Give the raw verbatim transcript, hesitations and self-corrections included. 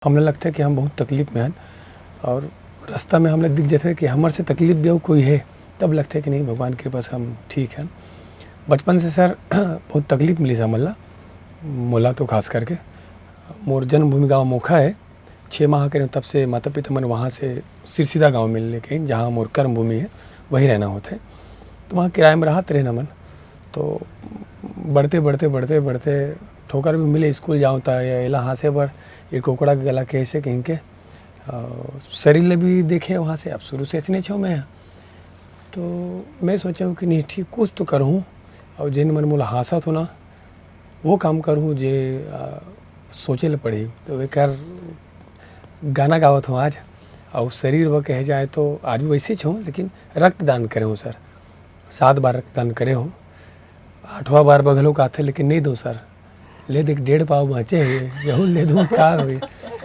हमला लगथे कि हम बहुत तकलीफ में हन, और रास्ता में हमला दिख जाथे कि हमर से तकलीफ भी अउ कोई हे, तब लगथे कि नहीं, भगवान के कृपा से हम ठीक हन। बचपन से सर बहुत तकलीफ मिलिस हमन ला, मोला तो खास करके। मोर जन्मभूमि गाँव मोखा हे। छः माह के रहेंव तब से माता पिता मन वहाँ से सिरसिदा गाँव में लेके आइन, जहाँ मोर कर्म भूमि हे, वही रहना होथे। तो वहाँ किराया में रहत रहेन हमन। तो बढ़ते बढ़ते बढ़ते बढ़ते ठोकर भी मिले, स्कूल जाओ त एला हाँसे बर, ये कोकड़ा के गला के ऐसे कहीं के, अ, शरीर ले भी देखे वहाँ से। अब शुरू से ऐसने छो मैं, तो मैं सोचा हूँ कि नहीं ठीक, कुछ तो करूँ। और जिन मन मोला हाँसत हो ना, वो काम करूँ जे, अ, सोचे ले पड़ी। तो एकर गाना गावत हूँ आज। और शरीर व कहे जाए तो आज भी वैसे छो, लेकिन रक्तदान करे हूँ सर, सात बार रक्तदान करे हूँ। आठवां बार बघलो काथे, लेकिन नहीं दो सर, ले देख डेढ़ पाव बाँचे हे, यहू ले दूँ का होई।